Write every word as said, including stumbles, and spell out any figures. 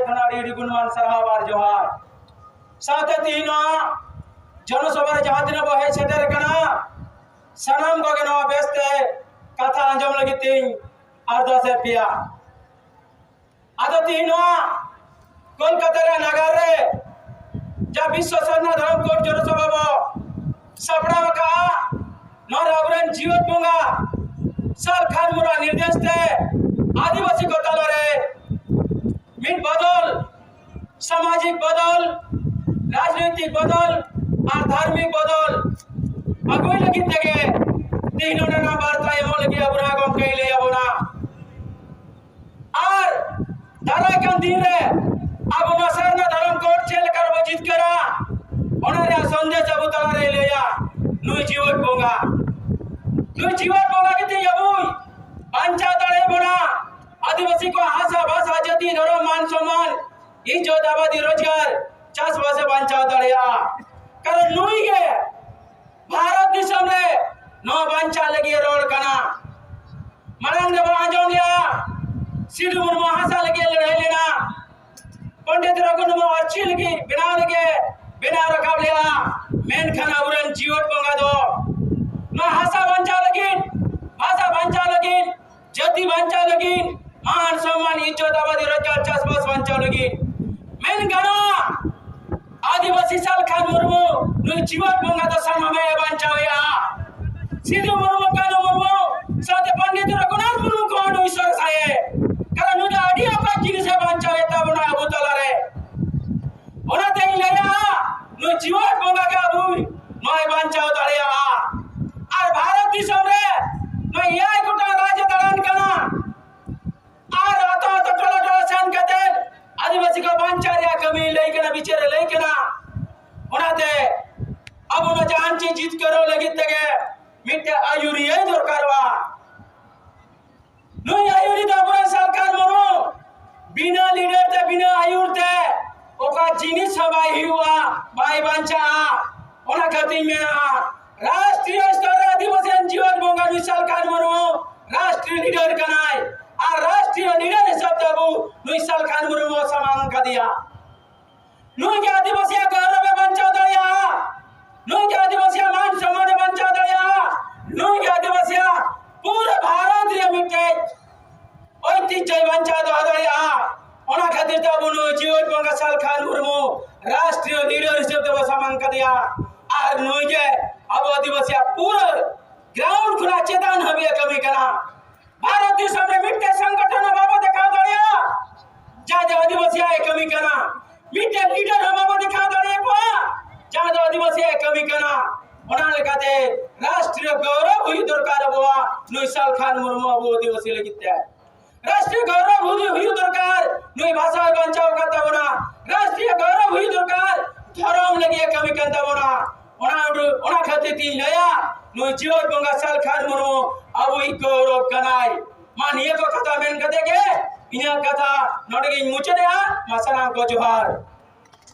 ᱠᱷᱚᱱ ᱟᱹᱰᱤ ᱟᱹᱰᱤ ᱜᱩᱱᱢᱟᱱ ᱥᱟᱨᱦᱟᱣ ᱟᱨ ᱡᱚᱦᱟᱨ᱾ ᱥᱟᱶᱛᱮ ᱛᱤᱦᱤᱧ ᱱᱚᱣᱟ ᱡᱚᱱᱚᱥᱚᱵᱷᱟ ᱨᱮ ᱡᱟᱦᱟᱸ ᱛᱤᱱᱟᱹᱜ ᱵᱚ ᱦᱮᱡ ᱥᱮᱴᱮᱨ ᱟᱠᱟᱱᱟ, ᱥᱟᱱᱟᱢ ᱠᱚᱜᱮ ᱱᱚᱣᱟ ᱵᱮᱥᱛᱮ ᱠᱟᱛᱷᱟ ᱟᱸᱡᱚᱢ ᱞᱟᱹᱜᱤᱫ ᱛᱤᱧ ᱟᱨᱫᱟᱥ ᱮᱫ ᱯᱮᱭᱟ᱾ ᱟᱫᱚ ᱛᱤᱦᱤᱧ ᱱᱚᱣᱟ ᱠᱳᱞᱠᱟᱛᱟ ᱨᱮ ᱱᱟᱜᱟᱨ ᱨᱮ ᱡᱟ ᱵᱤᱥᱥᱚ ᱥᱟᱨᱱᱟ ᱫᱷᱚᱨᱚᱢ ᱠᱳᱰ ᱡᱚᱱᱚᱥᱚᱵᱷᱟ ᱵᱚ ᱥᱟᱯᱲᱟᱣ ᱟᱠᱟᱫᱼᱟ, ᱱᱚᱣᱟ ᱨᱮ ᱟᱵᱚᱨᱮᱱ ᱡᱤᱣᱮᱫ ᱵᱚᱸᱜᱟ ᱥᱟᱞᱠᱷᱟᱱ ᱢᱩᱨᱢᱩᱣᱟᱜ ᱱᱤᱨᱫᱮᱥ ᱛᱮ ᱟᱹᱫᱤᱵᱟᱹᱥᱤ ᱠᱚ ᱛᱟᱞᱟᱨᱮ ᱢᱤᱫ ᱵᱚᱫᱚᱞ, ᱥᱟᱢᱟᱡᱤᱠ ᱵᱚᱫᱚᱞ, ᱨᱟᱡᱽᱱᱳᱭᱛᱤᱠ ᱵᱚᱫᱚᱞ ᱟᱨ ᱫᱷᱟᱨᱢᱤᱠ ᱵᱚᱫᱚᱞ ᱟᱹᱜᱩᱭ ᱞᱟᱹᱜᱤᱫ ᱛᱮᱜᱮ ᱛᱮᱦᱮᱧ ᱱᱚᱰᱮᱱᱟᱜ ᱵᱟᱨᱛᱟ ᱮᱢᱚᱜ ᱞᱟᱹᱜᱤᱫ ᱟᱵᱚᱨᱮᱱ ᱜᱚᱢᱠᱮᱭ ᱞᱟᱹᱭ ᱟᱵᱚᱱᱟ᱾ ᱟᱨ ᱫᱟᱨᱟᱭ ᱠᱟᱱ ᱫᱤᱱ ᱨᱮ ᱟᱵᱚ ᱱᱚᱣᱟ ᱥᱟᱨᱱᱟ ᱫᱷᱚᱨᱚᱢ ᱠᱳᱰ ᱪᱮᱫ ᱞᱮᱠᱟ ᱨᱮᱵᱚ ᱡᱤᱛᱠᱟᱹᱨᱟ, ᱚᱱᱟ ᱨᱮᱭᱟᱜ ᱥᱚᱱᱫᱮᱥ ᱟᱵᱚ ᱛᱟᱞᱟᱨᱮᱭ ᱞᱟᱹᱭᱟ ᱱᱩᱭ ᱡᱤᱣᱮᱫ ᱵᱚᱸᱜᱟ᱾ ᱱᱩᱭ ᱡᱤᱣᱮᱫ ᱵᱚᱸᱜᱟ ᱜᱮ ᱛᱮᱦᱮᱧ ᱟᱵᱚᱭ ᱵᱟᱧᱪᱟᱣ ᱫᱟᱲᱮᱭᱟᱵᱚᱱᱟ᱾ ᱟᱹᱫᱤᱵᱟᱹᱥᱤ ᱠᱚᱣᱟᱜ ᱦᱟᱥᱟ, ᱵᱷᱟᱥᱟ, ᱡᱟᱹᱛᱤ, ᱫᱷᱚᱨᱚᱢ, ᱢᱟᱱ, ᱥᱚᱢᱢᱟᱱ, ᱤᱡᱽᱡᱚᱛ, ᱟᱵᱟᱫᱤ, ᱨᱳᱡᱽᱜᱟᱨ, ᱪᱟᱥᱵᱟᱥ ᱮ ᱵᱟᱧᱪᱟᱣ ᱫᱟᱲᱮᱭᱟᱜᱼᱟ᱾ ᱠᱟᱨᱚᱱ ᱱᱩᱭ ᱜᱮ ᱵᱷᱟᱨᱚᱛ ᱫᱤᱥᱚᱢ ᱨᱮ ᱱᱚᱣᱟ ᱵᱟᱧᱪᱟᱣ ᱞᱟᱹᱜᱤᱫ ᱮ ᱨᱚᱲ ᱠᱟᱱᱟ᱾ ᱢᱟᱲᱟᱝ ᱨᱮᱵᱚᱱ ᱟᱸᱡᱚᱢ ᱞᱮᱜᱼᱟ, ᱥᱤᱫᱩ ᱢᱩᱨᱢᱩ ᱦᱟᱥᱟ ᱞᱟᱹᱜᱤᱫ ᱮ ᱞᱟᱹᱲᱦᱟᱹᱭ ᱞᱮᱱᱟ, ᱯᱚᱱᱰᱤᱛ ᱨᱚᱜᱷᱩᱱᱟᱛᱷ ᱢᱩᱨᱢᱩ ᱚᱞᱪᱤᱠᱤ ᱞᱟᱹᱜᱤᱫ ᱵᱮᱱᱟᱣ ᱞᱟᱹᱜᱤᱫ ᱮ ᱵᱮᱱᱟᱣ ᱨᱟᱠᱟᱵ ᱞᱮᱜᱼᱟ᱾ ᱢᱮᱱᱠᱷᱟᱱ ᱟᱵᱚᱨᱮᱱ ᱡᱤᱣᱮᱫ ᱵᱚᱸᱜᱟ ᱫᱚ ᱱᱚᱣᱟ ᱦᱟᱥᱟ ᱵᱟᱧᱪᱟᱣ ᱞᱟᱹᱜᱤᱫ, ᱵᱷᱟᱥᱟ ᱵᱟᱧᱪᱟᱣ ᱞᱟᱹᱜᱤᱫ, ᱡᱟᱹᱛᱤ ᱵᱟᱧᱪᱟᱣ ᱞᱟᱹᱜᱤᱫ, ᱢᱟᱱ ᱥᱚᱢᱢᱟᱱ, ᱤᱡᱽᱡᱚᱛ, ᱟᱵᱟᱫᱤ, ᱨᱳᱡᱽᱜᱟᱨ, ᱪᱟᱥᱵᱟᱥ ᱵᱟᱧᱪᱟᱣ ᱞᱟᱹᱜᱤᱫ, ᱢᱮᱱ ᱜᱟᱱᱚᱜᱼᱟ, ᱟᱹᱫᱤᱵᱟᱹᱥᱤ ᱥᱟᱞᱠᱷᱟᱱ ᱢᱩᱨᱢᱩ ᱱᱩᱭ ᱡᱤᱣᱮᱫ ᱵᱚᱸᱜᱟ ᱫᱚ ᱥᱟᱱᱟᱢᱮ ᱵᱟᱧᱪᱟᱣᱮᱜᱼᱟ᱾ ᱥᱤᱫᱩ ᱢᱩᱨᱢᱩ, ᱠᱟᱹᱱᱦᱩ ᱢᱩᱨᱢᱩ ᱥᱟᱶᱛᱮ ᱯᱚᱱᱰᱤᱛ ᱨᱚᱜᱷᱩᱱᱟᱛᱷ ᱢᱩᱨᱢᱩ ᱠᱚᱦᱚᱸ ᱱᱩᱭ ᱥᱚᱨᱥᱟᱭᱮ, ᱠᱟᱨᱚᱱ ᱱᱩᱭ ᱫᱚ ᱟᱹᱰᱤ ᱟᱯᱟᱛ ᱡᱤᱱᱤᱥᱮ ᱵᱟᱧᱪᱟᱣᱮᱫ ᱛᱟᱵᱚᱱᱟ ᱟᱵᱚ ᱛᱟᱞᱟᱨᱮ᱾ ᱚᱱᱟᱛᱮᱧ ᱞᱟᱹᱭᱟ, ᱱᱩᱭ ᱡᱤᱣᱮᱫ ᱵᱚᱸᱜᱟ ᱜᱮ ᱟᱵᱚᱭ ᱱᱚᱣᱟᱭ ᱵᱟᱧᱪᱟᱣ ᱫᱟᱲᱮᱭᱟᱜᱼᱟ᱾ ᱟᱨ ᱵᱷᱟᱨᱚᱛ ᱫᱤᱥᱚᱢ ᱨᱮ ᱱᱚᱣᱟ ᱮᱭᱟᱭ ᱜᱚᱴᱟᱝ ᱨᱟᱡᱽ ᱮ ᱫᱟᱬᱟᱱ ᱠᱟᱱᱟ᱾ ᱟᱨ ᱟᱛᱳ ᱟᱛᱳ, ᱴᱚᱞᱟ ᱴᱚᱞᱟ ᱥᱮᱱ ᱠᱟᱛᱮ ᱟᱹᱫᱤᱵᱟᱹᱥᱤ ᱠᱚ ᱵᱟᱧᱪᱟᱣ ᱨᱮᱭᱟᱜ ᱠᱟᱹᱢᱤ ᱞᱟᱹᱭ ᱠᱟᱱᱟ, ᱵᱤᱪᱟᱹᱨ ᱮ ᱞᱟᱹᱭ ᱠᱟᱱᱟ᱾ ᱚᱱᱟᱛᱮ ᱟᱵᱚ ᱱᱚᱣᱟ ᱡᱟᱦᱟᱱ ᱪᱤᱡᱽ ᱡᱤᱛᱠᱟᱹᱨᱚᱜ ᱞᱟᱹᱜᱤᱫ ᱛᱮᱜᱮ ᱢᱤᱫᱴᱮᱱ ᱟᱹᱭᱩᱨᱤᱭᱟᱹ ᱫᱚᱨᱠᱟᱨᱚᱜᱼᱟ᱾ ᱱᱩᱭ ᱟᱹᱭᱩᱨᱤᱡ ᱫᱚ ᱟᱵᱚᱨᱮᱱ ᱥᱟᱞᱠᱷᱟᱱ ᱢᱩᱨᱢᱩ᱾ ᱵᱤᱱᱟᱹ ᱞᱤᱰᱟᱨ ᱛᱮ, ᱵᱤᱱᱟᱹ ᱟᱹᱭᱩᱨ ᱛᱮ ᱚᱠᱟ ᱡᱤᱱᱤᱥ ᱦᱚᱸ ᱵᱟᱭ ᱦᱩᱭᱩᱜᱼᱟ, ᱵᱟᱭ ᱵᱟᱧᱪᱟᱜᱼᱟ᱾ ᱚᱱᱟ ᱠᱷᱟᱹᱛᱤᱨ ᱢᱮᱱᱟᱜᱼᱟ, ᱨᱟᱥᱴᱨᱤᱭᱚ ᱥᱛᱚᱨ ᱨᱮ ᱟᱹᱫᱤᱵᱟᱹᱥᱤ ᱨᱮᱱ ᱡᱤᱣᱮᱫ ᱵᱚᱸᱜᱟ ᱱᱩᱭ ᱥᱟᱞᱠᱷᱟᱱ ᱢᱩᱨᱢᱩ ᱨᱟᱥᱴᱨᱤᱭᱚ ᱞᱤᱰᱟᱨ ᱠᱟᱱᱟᱭ᱾ ᱟᱨ ᱨᱟᱥᱴᱨᱤᱭᱚ ᱞᱤᱰᱟᱨ ᱦᱤᱥᱟᱹᱵ ᱛᱮ ᱟᱵᱚ ᱱᱩᱭ ᱥᱟᱞᱠᱷᱟᱱ ᱢᱩᱨᱢᱩ ᱥᱟᱢᱟᱝ ᱫᱟᱲᱮᱭᱟᱜᱼᱟ᱾ ᱱᱩᱭ ᱜᱮ ᱟᱹᱫᱤᱵᱟᱹᱥᱤᱭᱟᱜ ᱜᱚᱨᱚᱵ ᱮ ᱵᱟᱧᱪᱟᱣ ᱫᱟᱲᱮᱭᱟᱜᱼᱟ᱾ ᱱᱩᱭ ᱜᱮ ᱟᱹᱫᱤᱵᱟᱹᱥᱤᱭᱟᱜ ᱢᱟᱱ ᱥᱚᱢᱢᱟᱱ ᱮ ᱵᱟᱧᱪᱟᱣ ᱫᱟᱲᱮᱭᱟᱜᱼᱟ᱾ ᱱᱩᱭ ᱜᱮ ᱟᱹᱫᱤᱵᱟᱹᱥᱤᱭᱟᱜ ᱯᱩᱨᱟᱹ ᱵᱷᱟᱨᱚᱛ ᱨᱮᱭᱟᱜ ᱢᱤᱫᱴᱮᱡ ᱳᱭᱛᱤᱡᱽᱡᱚᱭ ᱵᱟᱧᱪᱟᱣ ᱫᱚᱦᱚ ᱫᱟᱲᱮᱭᱟᱜᱼᱟ᱾ ᱚᱱᱟ ᱠᱷᱟᱹᱛᱤᱨ ᱛᱮ ᱟᱵᱚ ᱱᱩᱭ ᱡᱤᱣᱮᱫ ᱵᱚᱸᱜᱟ ᱥᱟᱞᱠᱷᱟᱱ ᱢᱩᱨᱢᱩ ᱨᱟᱥᱴᱨᱤᱭᱚ ᱞᱤᱰᱟᱨ ᱦᱤᱥᱟᱹᱵ ᱛᱮᱵᱚ ᱥᱟᱢᱟᱝ ᱠᱟᱫᱮᱭᱟ᱾ ᱟᱨ ᱱᱩᱭ ᱜᱮ ᱟᱵᱚ ᱟᱹᱫᱤᱵᱟᱹᱥᱤᱭᱟᱜ ᱯᱩᱨᱟᱹ ᱜᱨᱟᱣᱩᱱᱰ ᱠᱷᱚᱱᱟᱜ ᱪᱮᱛᱟᱱ ᱦᱟᱹᱵᱤᱡ ᱮ ᱠᱟᱹᱢᱤ ᱠᱟᱱᱟ᱾ ᱵᱷᱟᱨᱚᱛ ᱫᱤᱥᱚᱢ ᱨᱮ ᱢᱤᱫᱴᱮᱡ ᱥᱚᱝᱜᱚᱴᱷᱚᱱ ᱦᱚᱸ ᱵᱟᱵᱚ ᱫᱮᱠᱷᱟᱣ ᱫᱟᱲᱮᱭᱟᱜᱼᱟ, ᱡᱟᱦᱟᱸ ᱫᱚ ᱟᱹᱫᱤᱵᱟᱹᱥᱤᱭᱟᱜ ᱮ ᱠᱟᱹᱢᱤ ᱠᱟᱱᱟ᱾ ᱢᱤᱫᱴᱮᱡ ᱞᱤᱰᱟᱨ ᱦᱚᱸ ᱵᱟᱵᱚ ᱫᱮᱠᱷᱟᱣ ᱫᱟᱲᱮᱭᱟᱠᱚᱣᱟ, ᱡᱟᱦᱟᱸ ᱫᱚ ᱟᱹᱫᱤᱵᱟᱹᱥᱤᱭᱟᱜ ᱮ ᱠᱟᱹᱢᱤ ᱠᱟᱱᱟ᱾ ᱚᱱᱟ ᱞᱮᱠᱟᱛᱮ ᱨᱟᱥᱴᱨᱤᱭᱚ ᱜᱚᱨᱚᱵ ᱦᱩᱭᱩᱜ ᱫᱚᱨᱠᱟᱨ ᱟᱵᱚᱣᱟᱜ ᱱᱩᱭ ᱥᱟᱞᱠᱷᱟᱱ ᱢᱩᱨᱢᱩ ᱟᱵᱚ ᱟᱹᱫᱤᱵᱟᱹᱥᱤ ᱞᱟᱹᱜᱤᱫ ᱛᱮ᱾ ᱨᱟᱥᱴᱨᱤᱭᱚ ᱜᱚᱨᱚᱵ ᱦᱩᱭᱩᱜ, ᱦᱩᱭᱩᱜ ᱫᱚᱨᱠᱟᱨ, ᱱᱩᱭ ᱵᱷᱟᱥᱟ ᱵᱟᱧᱪᱟᱣ ᱟᱠᱟᱫ ᱛᱟᱵᱚᱱᱟ᱾ ᱨᱟᱥᱴᱨᱤᱭᱚ ᱜᱚᱨᱚᱵ ᱦᱩᱭᱩᱜ ᱫᱚᱨᱠᱟᱨ, ᱫᱷᱚᱨᱚᱢ ᱞᱟᱹᱜᱤᱫ ᱮ ᱠᱟᱹᱢᱤ ᱠᱟᱱ ᱛᱟᱵᱚᱱᱟ᱾ ᱚᱱᱟ ᱩᱰᱩ-, ᱚᱱᱟ ᱠᱷᱟᱹᱛᱤᱨ ᱛᱤᱧ ᱞᱟᱹᱭᱟ, ᱱᱩᱭ ᱡᱤᱣᱮᱫ ᱵᱚᱸᱜᱟ ᱥᱟᱞᱠᱷᱟᱱ ᱢᱩᱨᱢᱩ ᱟᱵᱚᱭᱤᱡ ᱜᱚᱨᱚᱵ ᱠᱟᱱᱟᱭ᱾ ᱢᱟ ᱱᱤᱭᱟᱹ ᱠᱚ ᱠᱟᱛᱷᱟ ᱢᱮᱱ ᱠᱟᱛᱮ ᱜᱮ ᱤᱧᱟᱹᱜ ᱠᱟᱛᱷᱟ ᱱᱚᱰᱮ ᱜᱤᱧ ᱢᱩᱪᱟᱹᱫᱮᱜᱼᱟ᱾ ᱢᱟ ᱥᱟᱱᱟᱢ ᱠᱚ ᱡᱚᱦᱟᱨ᱾